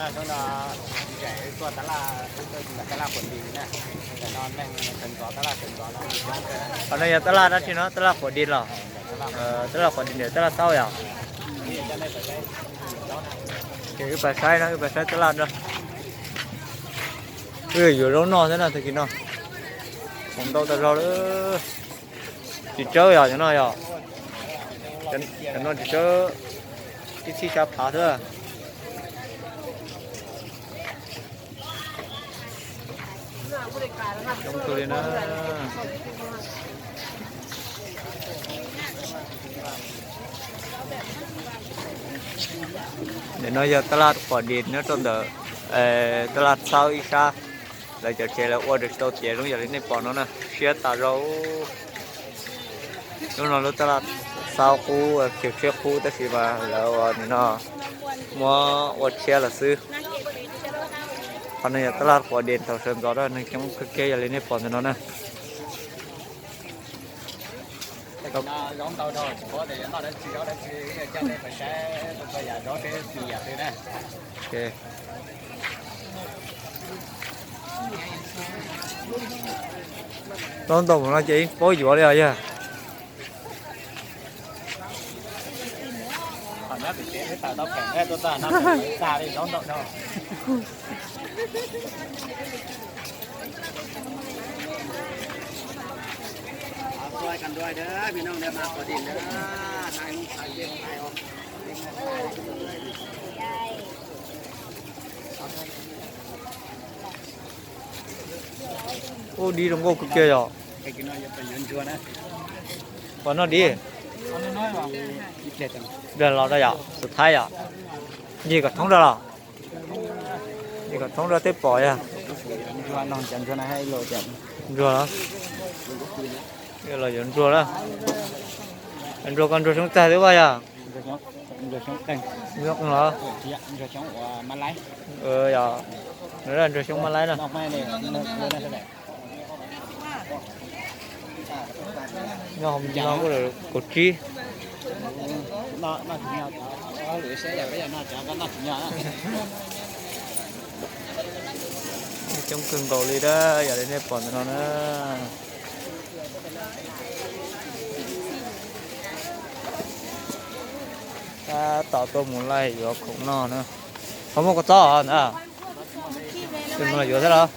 Qhov no yog tab laj dab tsi no, tab laj quav dis los? Tab laj quav dis ntawm tab laj xaub yom. Ces wb pais saib no, wb pais saib tab laj no. Wb yuav zaub noj thiab no, tag kis no khoom ntau tas zog lawm. Tsis tsawb yog cov no yog, cov no tsis tsawb, ib txhib xya phav xwb. Coob kawg li na. Ntawm no yog tab laj quav dis nyob rau ntawm tab laj xaub ib sab. Lawv cov tsev lawv ua rau tsis tau tiav zoo yam li nej pom no na, siab tas zog. Lub no lub tab laj xaub qub, tsev tshiab qub tab sis mas lawv ua nim no muab ua tshiab lawm xwb. Qhov no yog tab laj quav dis thaum sawv ntxov na, neeg coob kawg kiag yam li nej pom ntawm no na. Zaub ntau mus no ces paub yuav li os yog. Ub, dib zoo nkauj kawg kiag yom. Pom noj dib. Los da yom, xus thaib yom. Yig kom thoob rau los. Yig kom thoob rau tej pom yog. Ntsuag los yuav ntsuag na. Ntsuag koj ntsuag xyoob txag twb vaj yog. Ntsuag los. Ntsuag xyoob mab laib na. Nyob hauv no kuj kaum tsib. Coob kawg nkaus li dab yam li nej pom ntawm no na. Tab tom tuaj mus laij yuav khoom noj na. Ho muaj kua txob ntawd. Tus no yuav thiab los?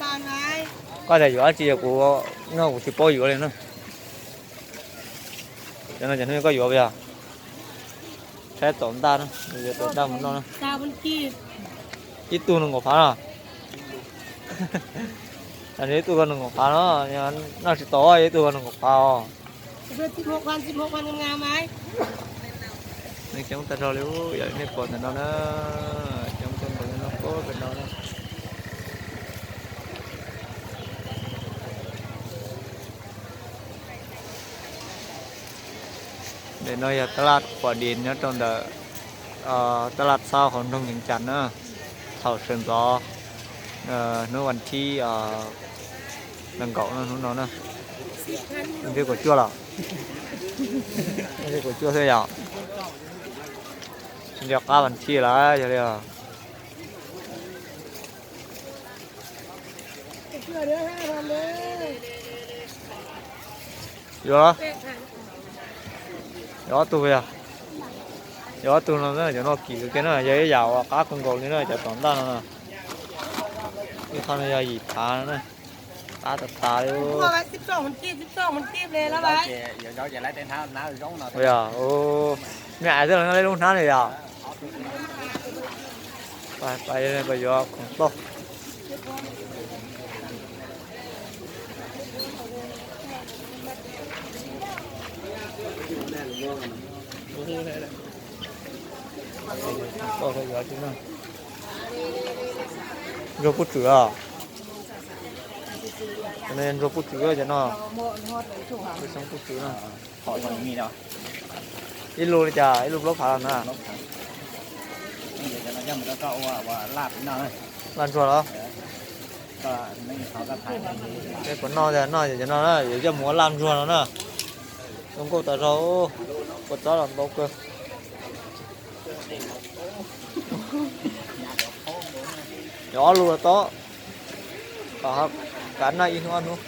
Koj tias yuav dab tsi, yog kuv no kuv tsis paub yuav li na. Cov no cov hnub koj yuav yog? Saib tom ntaj na, yuav tom ntaj mus noj na. Ib tug nees nkaum phav no. Ib tug koj nees nkaum phav no, noj tsis tau, ib tug koj nees nkaum phav os. Neeg coob tag zog li, yam li nej pom ntawm no na, coob kawg nkaus li no pem no na. Ntawm no yog tab laj quav dis nyob rau ntawm tab laj xauj hauv nroog Yeev Cas na. Thaum sawv ntxov hnub vas thib nees nkaum no, hnub no na, vas thib kaum cuaj los, vas thib kaum cuaj xwb yom. Tsis nco qab vas thib lawm yog li os. Yuav, yuav ob tug yog, yuav ob tug no, cov no kim kiag na, yog ib yam uas qab kawg nkaus li na, cov tom ntaj no na. Ib qho no yog yim phav no na, qab tas tas li. Nej ais twb los nyob lub hnab no yog. Pais yuav khoom toj. Ntsuag pub tswm os. Ntsuag pub tswm cov no. Xyoob pub tswm no. Ib lub li cas, ib lub plaub phav los na? Laj ntsuag los? Puas noj, noj cov no na, yuav coj mus ua laj ntsuag no na. Zoo nkauj tas zog, kua txob los ntau kawg. Ob lub los tau, kom kav noj ib hnub ob hnub.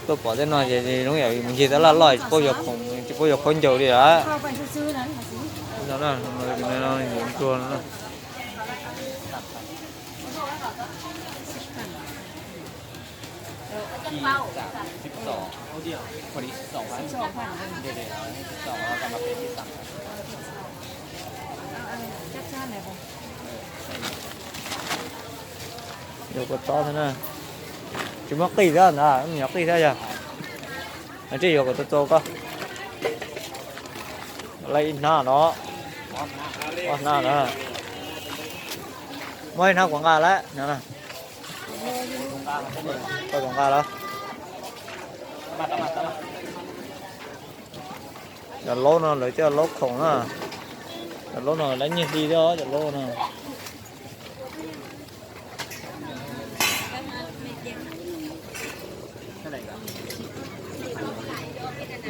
Tuaj pom tej no ces zoo yam mus ncig tab laj loj tsis paub yuav khoom tsis paub yuav khaub ncaws li lawm. No, no, no. Yuav kom txaus thiab na. Tsis muaj qij thiab ntag, nyuam qij thiab yog. Tsis yuav kom txaus txaus koj. Lawv ib hnab no, ob hnab na. Muab ib hnab kuv nqa lawm no. Koj kuv nqa lawm. Cov laub no lawv coj laub khoom na. Cov laub no lawv nyiag hli thiab cov laub no.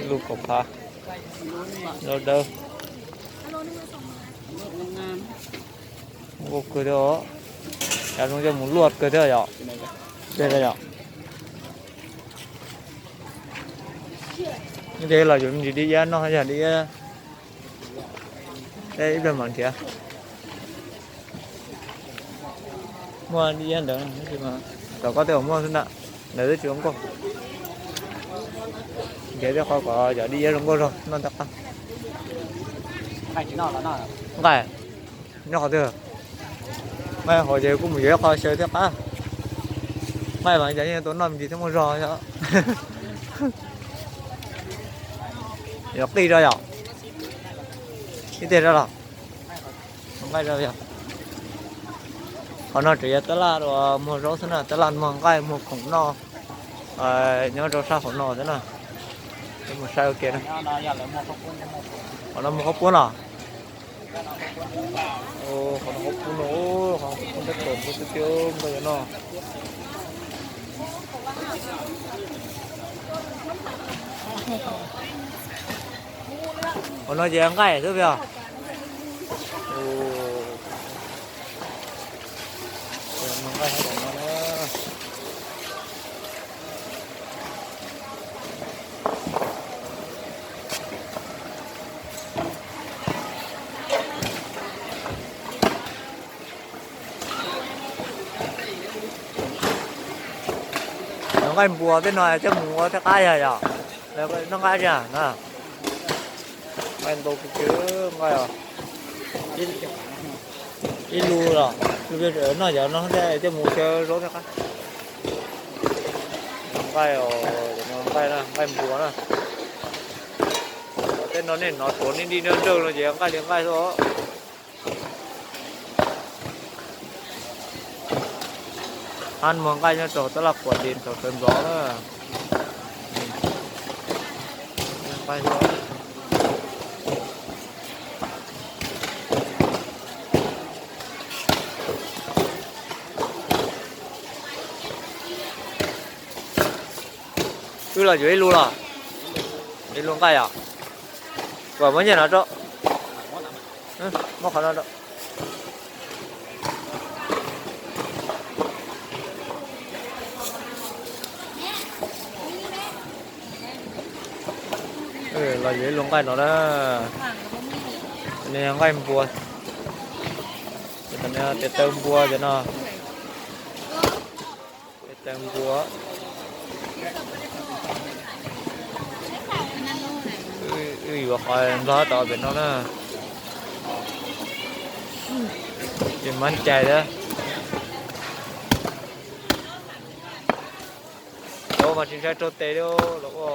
Lub kaum phav, lub dawb. Nkauj kawg thiab os. Cas zoo coj mus luaj kawg thiab yom. Yog, ces los yuav me ntsis dib iab noj, yog dib iab, ib pliag mam nrhiav. Muaj dib iab ntawd, tom koj tej uas muaj xwb na, ntawd twb tsis zoo nkauj. Nrhiav tej qhov kom cov dib iab zoo nkauj zog noj thiaj qab. Nqaij nyob qhov twg? Nqaij hauv ces kuj mus yuav ib qho xyaw thiaj qab. Nqaij mas cov yeej tau noj me ntsis thiaj muaj zog. Yuav qij rau yom? Ib teg rau los? Nqaij rau yog. Qhov no tseem yog tab laj muag zaub xwb na, tab laj muag nqaij muag khoom noj nyob rau sab hauv no xwb na. Mus saib ua ke na. Qhov no muag qhaub poob los? Qhov no qhaub poob no, qhov no qhaub poob tab tom npua tiag tiag nkauj yuav noj. Qhov no ces nqaij xwb yog. Nqaij npua tej no coj mus ua tej qab yog yom? Noj nqaij tsis na? Nqaij ntau kawg, nqaij os. Ib lub los, lub peb noj cov no thiaj coj mus xyaw zaub thiaj qab. Nqaij os, nqaij na, nqaij npua na. Tej no nej hnov tuav nij nrij nrawj nrawj no ces nqaij li nqaij xwb os. Hab muag nqaij nyob rau tab laj quas dis thaum sawv ntxov na. Nqaij xwb. Wb los yuav ib lub los? Ib lub nqaij os. Kom muab nyiaj no rau. Muab qhov no rau. Los yuav ib lub nqaij no na. Nqaij npua. Tes taw npua cov no. Tes taw npua. Yuav qhov nplog tom pem no na. Ces mab cais thiab. Los mas tsis ntshai raug tes li los ua.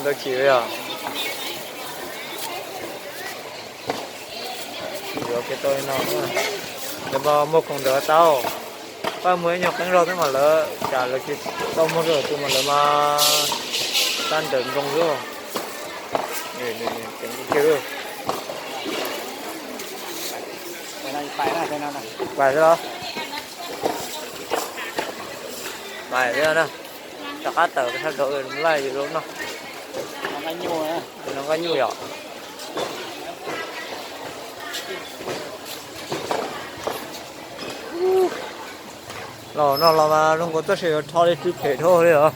Ntau chim yog. Yuav kev tau li no. Ces mas muag khoom ntawd tau. Pab muag ib nyuag qeeb zog xwb mas lawv, tsam lawv tsis tau muag rau tus mas lawv mas tab nrawm nroo xwb. Pais xwb los. Pais xwb na. Rov qab tawm sab nraud laj yus zoo noj. Noj nqaij nyuj yom. Los no los mas zoo nkaus tab sis yuav rho li tsw phem dhau li os.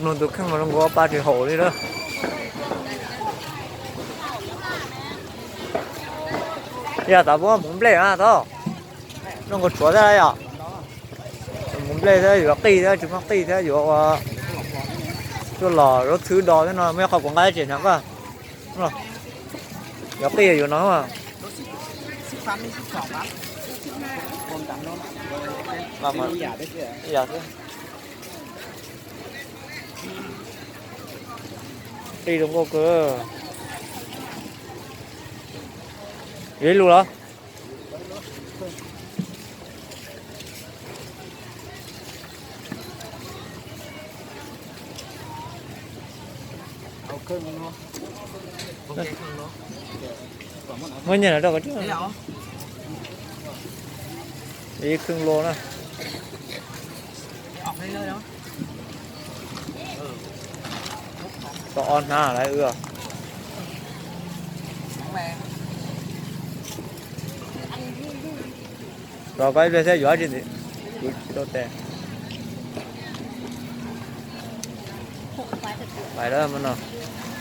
Mloog tus kheej mas zoo nkaus pab tsis haum li na. Yog tas muab hmuv nplej na tau. Zoo nkaus tshuav thiab yom. Hmuv nplej thiab yuav qij thiab tsis muaj qij thiab yuav ua tuaj los zaub txhwb do thiab no muaj ib qho kuv nqa tsev hnyav koj. Yuav qij yuav no. Qij zoo nkauj kawg. Yuav ib lus los? Muab nyiaj los rau koj. Ib khwj lo na. Tau ob hnab lawm wb. Rau koj ib pliag thiab yuav tsis ntxim, kuv tsis tau tes. Pais lawm no,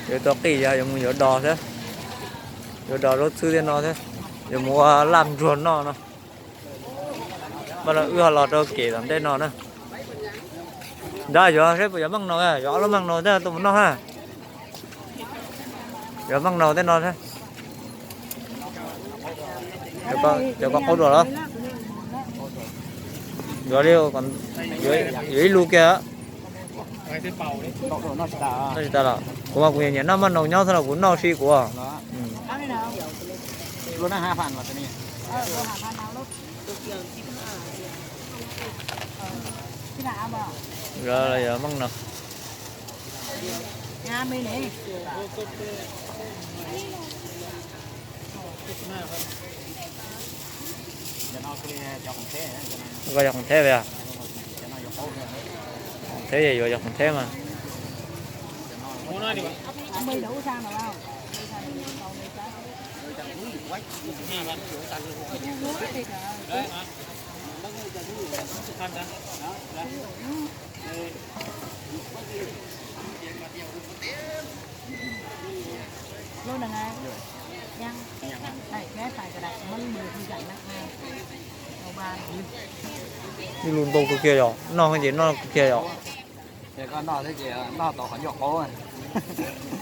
yuav tau qij yog yuav mus yuav dos thiab, yuav dos zaub txhwb thiab no thiab, yuav mus ua laj ntsuag noj no. Mas wb ho los rau kev tom ntej no na. Nrad yuav seb puas yuav meej no, yuav ob lub meej no thiab tuaj mus noj ha. Yuav meej no tej no thiab. Cov koj qaub dua los? Yuav li, yuav ib lub kiag. Noj tsis tas los? Kuv mas kuv nyiam noj maj noo nyob xwb los kuv noj si kuv. Yog meej no. Koj yog khoom theb yog? Khoom theb yuav yog khoom theb mas. Ib lub ntau kawg kiag yom, noj ces noj kawg kiag yom.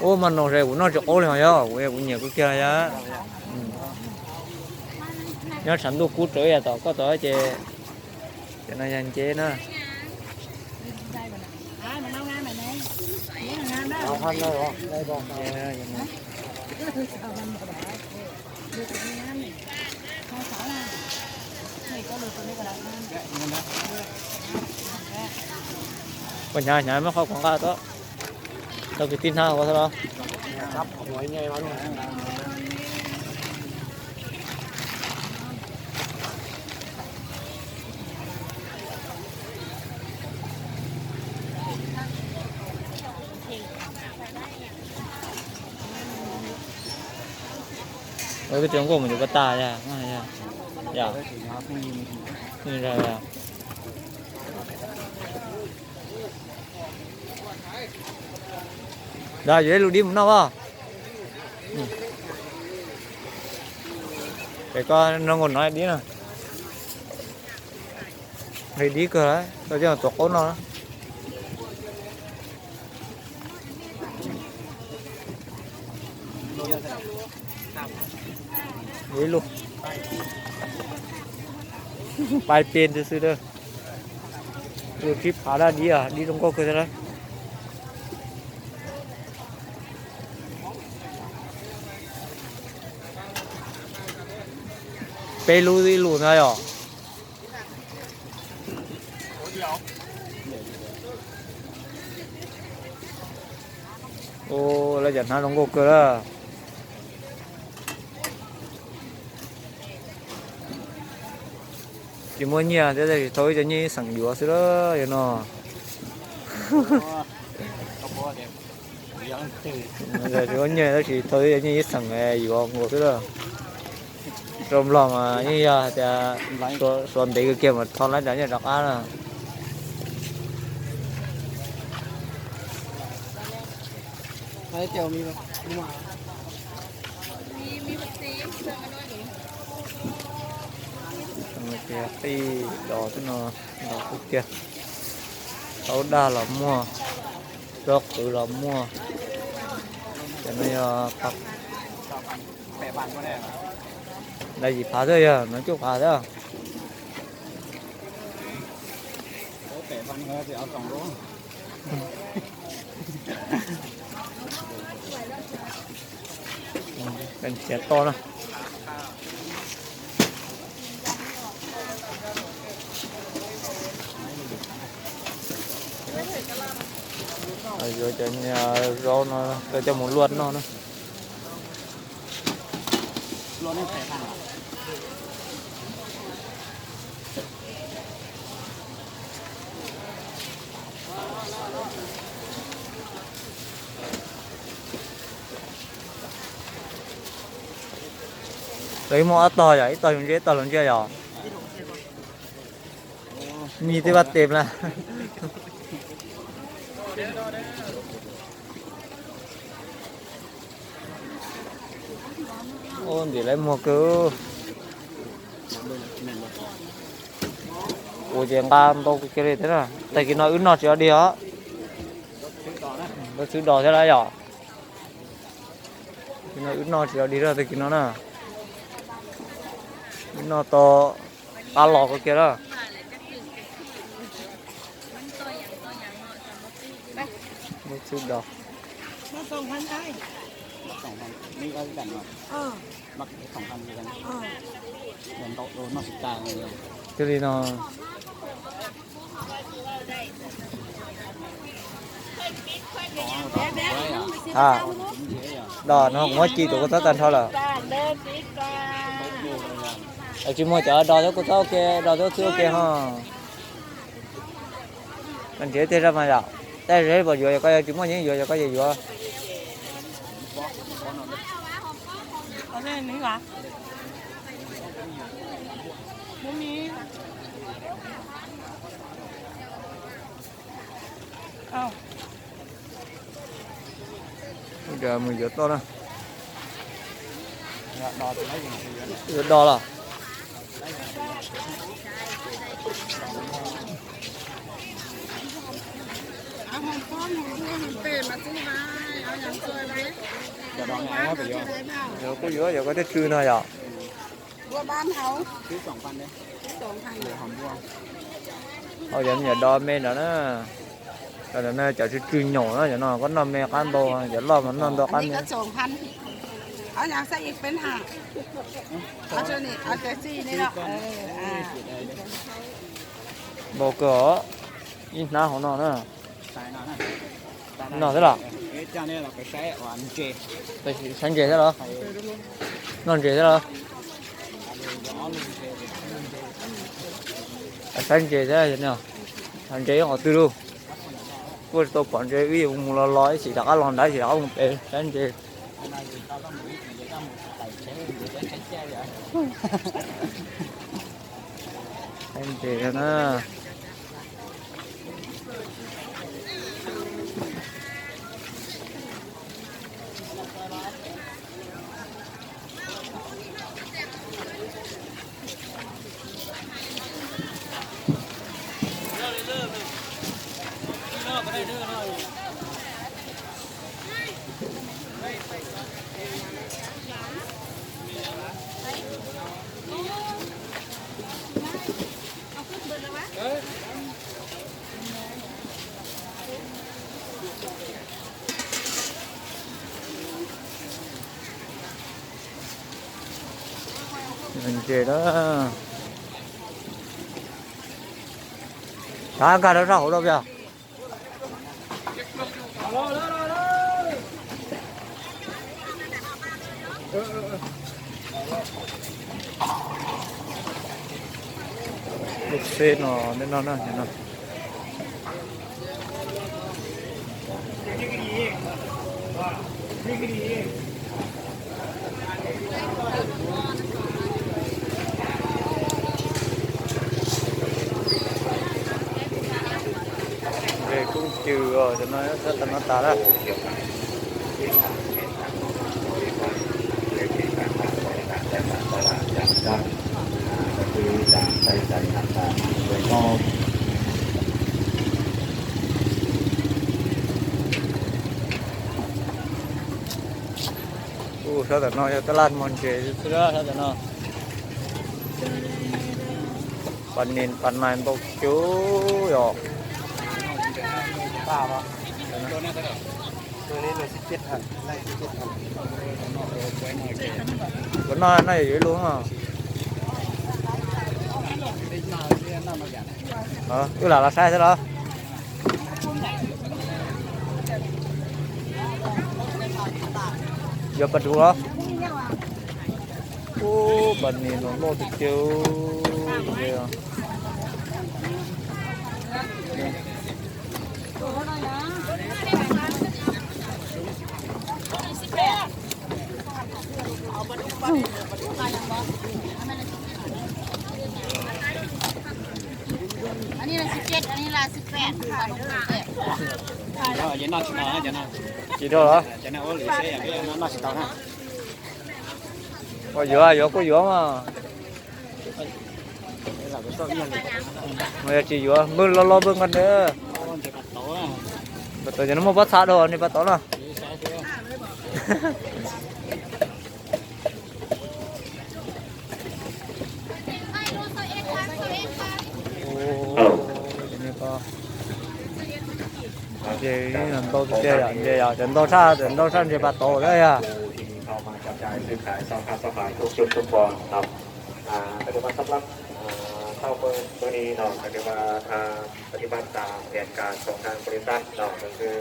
Ub, maj noo es kuv noj tsis qaub li os, yog kuv, kuv nyiam kawg kiag yom. Nyob tshav ntuj kub tsaus ib yam tom koj tod ces, cov no yog nceb na. Ua hnyav hnyav muab qhov kuv nqa tau, tau kwv tij hnab ua tau los. Ua koj tsis nkauj mus yuav koj tas yog, yog. Dag, yuav ib lub dib mus noj as. Pem koj nrog nkaus no dib na. Nqhis dib kawg lawm, tau coj tuav qaub noj na. Ib lub pais pes xwb xwb a. Lub tsib phav dab dib, dib zoo nkauj kawg thiab lawm. Peb lub ib lub ntag yom. Ua lawv cov hnab zoo nkauj kawg lawm. Tsis muaj nyiaj thiab, tab sis thau ib co nyiaj ib xeem yuav xwb lawm yog no. Tsis muaj nyiaj tab sis thau ib co nyiaj ib xeem yuav nkaus xwb lawm. Rau Nplog mas yeej yog hais tias suav ntev kawg kiag mas thau lawv cov nyiaj rov qab na. Qij dos xwb no, los ub kiag. Taub daj los muaj, zaub qhwv los muaj. Cov no yog, no yim phav xwb, yog no cuaj phav xwb. Nrhiav toj na. Yuav cov zaub no coj mus luaj noj na. Lawv muaj ob tog yom, ib tog yus ntsia, ib tog lawv ntsia yom. Nyiaj twb vaj tes na. Ub, ntim lawv muag kawg. Ua ces nqa ntau kiag li thiab na. Tag kis no wb noj tsis tau dig os. Lawv xwb dos thiab lawm yom. Tag kis no wb noj tsis tau dig, tag kis no na. Wb noj tau qab los kawg kiag lawm. Lawv xwb dos. Thiaj li no. A, dos no kuv muab ci tus kuj txob tag nrho lawm. Tsis muaj cov dos thiab kuj txob ua ke, dos thiab xwb ua ke ho. Koj nrhiav tiag zaj mas yom. Tej zaum pom yuav, yog koj yuav tsis muaj yeej yuav, yog koj yuav yuav. Mus yuav toj na. Yuav dos los? Yog kuj yuav, yog koj thiaj tsw no yom. Hau cov me nyuam dos me no na. Cov no cov tsw tsw nyaum na, cov no koj noj me qab ntau, cov loj mas noj ntau qab me. Npau kawg os, ib hnab hauv no na. No xwb los? Saib ntses thiab los? Noj ntses thiab los? Saib ntses thiab, ntses qhov twg lauj? Kuj tsis tau pom ntses, wb yuav mus los los ib chim rov qab los nrad, ib chim rov qab mus pem saib ntses. Saib ntses na. Ntses na. Tav nkag rau sab hauv rau pia. Lub xeb no, no, no, no. Nqes koob cws os, cov no sab tod no tas lawm. Ua sab tom no yog taj laj muag ntses xwb, sab tom no. Pas nis pas nais ntau cus yom. Ua no no yog yuav ib lub. Wb lam los saib xwb los. Yuav pas dub los? Ub, pas nis no loj tiag tiag. Tsis dhau los? Ua yuav, yuav kuj yuav mas. Yog tsis yuav npwj loj loj npwj nqaj ntawd. Pas tod ces no muaj pob txha dhau ni pas tod no. Ces ntau tiag yom, ces yog cov ntau tshaj, cov ntau tshaj ntses pas tod lawm yog. Sau bơ-, bơ ni no, các bạn, à, các bạn ta hiện cả trong trang bri tắt no, ก็คือ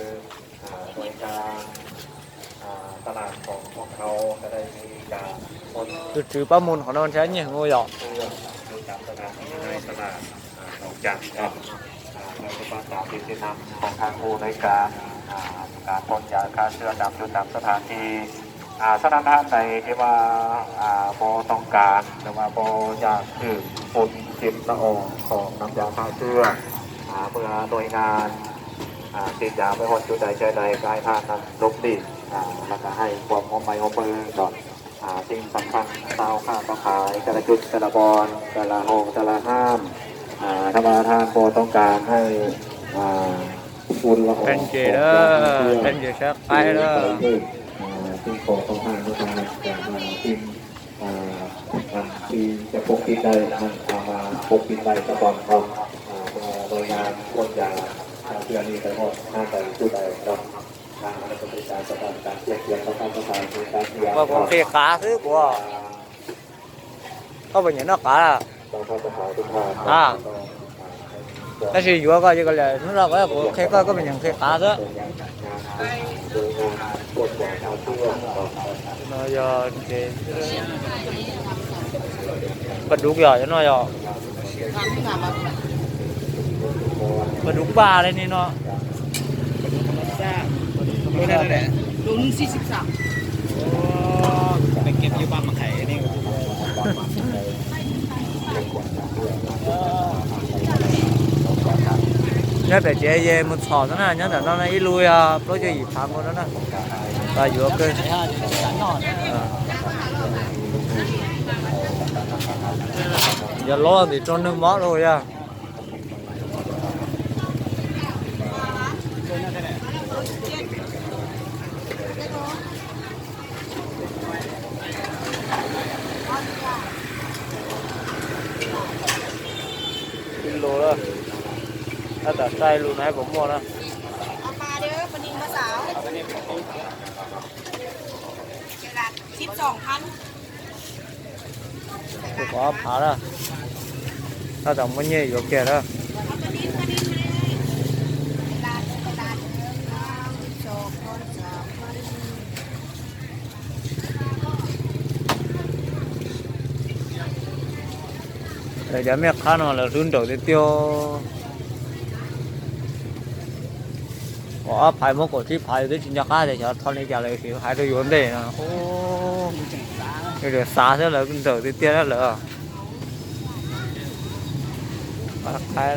อ่า โดยการ อ่า ตลาดของพวกเขาก็ได้มีการพ่น Tus tswv pab mus qhov no ntshe nyiam ua yom. เพื่อป้องกันสถานที่ในตลาด อ่า ดอกจันทร์เนาะ อ่า โดยเฉพาะสามสิบที่นั่งของทางผู้ในวยการ อ่า การพ่นยาฆ่าเชื้อตามจุดตามสถานที่ อ่า ฉะนั้นท่านใดที่ว่า อ่า บ่ต้องการ หรือว่าบ่อยากถืกฝุ่นกลิ่นละอองของน้ำยาฆ่าเชื้อ อ่า เมื่อหน่วยงาน อ่า ฉีดยาไปฮอดจุดใดเทื่อใด ก็ให้ท่านนั้นหลบหลีก อ่า แล้วก็ให้ความร่วมไม้ร่วมมือเนาะ อ่า สิ่งสำคัญ ชาวค้าขายแต่ละจุดแต่ละบ่อน แต่ละห้องแต่ละห้าม อ่า ถ้าว่าท่านบ่ต้องการให้ อ่า Peb ntses lawm, peb ntses sab qaib lawm. อ่า สิ่งของของท่านนะครับ อย่าง อ่า สิ่ง อ่า สิ่งที่จะปกปิดได้ ท่านเอามาปกปิดไว้ซะก่อนเนาะ อ่า เมื่อหน่วยงานพ่นยาฆ่าเชื้อนี้ไปฮอด ท่านไปจุดใดเนาะ ทางคณะกรรมการจัดการแยกเสียงของท่านประธานในการเสียง Kuv qhia qav xwb kuv. Koj puas nyiam noj qav? A, tab sis yuav koj, yog koj li hnub no kuv qhia koj, koj puas nyiam nqhis qav xwb. No yog pas duv yom, no yog pas duv paj li ni no. Nyob pem tsev ces mus txhom xwb na, nyob ntawm no ib lub yog plaub caug yim phav nkaus no na. Yuav kawg. Yog lub ntawm rau neeg mob rau yog. Ib lub, tab tom saib lub no puas muaj na. สิบสองพัน Kaum ob phav lawm, tab tom muab nyiaj yuav kiag lawm. Lawv cov mej qhab no lawv hlwb nrawm tiag tiag. Kaum ob phav muab kaum tsib phav yus twb tsis nco qab tias xyov tho li cas lawm, hais rau yus ua ntej no. Xav xwb, lawv nrawm tiag tiag lawm. Qaib,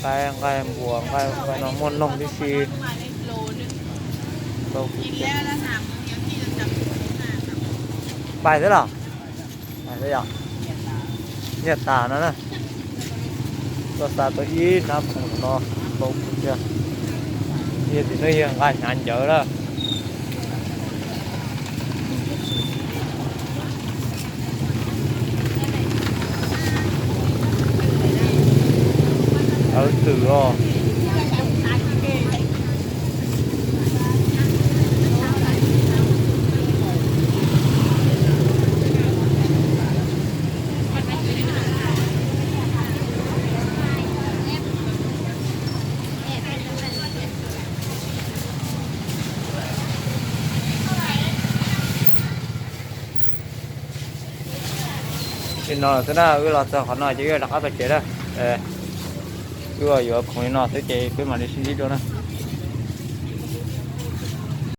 qaib, nqaij npuas, nqaij no muaj noog tib si. Pais xwb los? Nyiaj tas no na. Tuaj xa tau ib hnab khoom no ntau tiag. Yog tim no yog nqa hnyav ncawv lawm. Awv twm os. Li no xwb na, wb los txog qhov no ces wb rov qab tau tsev na. Wb yuav khoom li no xwb ces peb mam li sib ntsib dua na.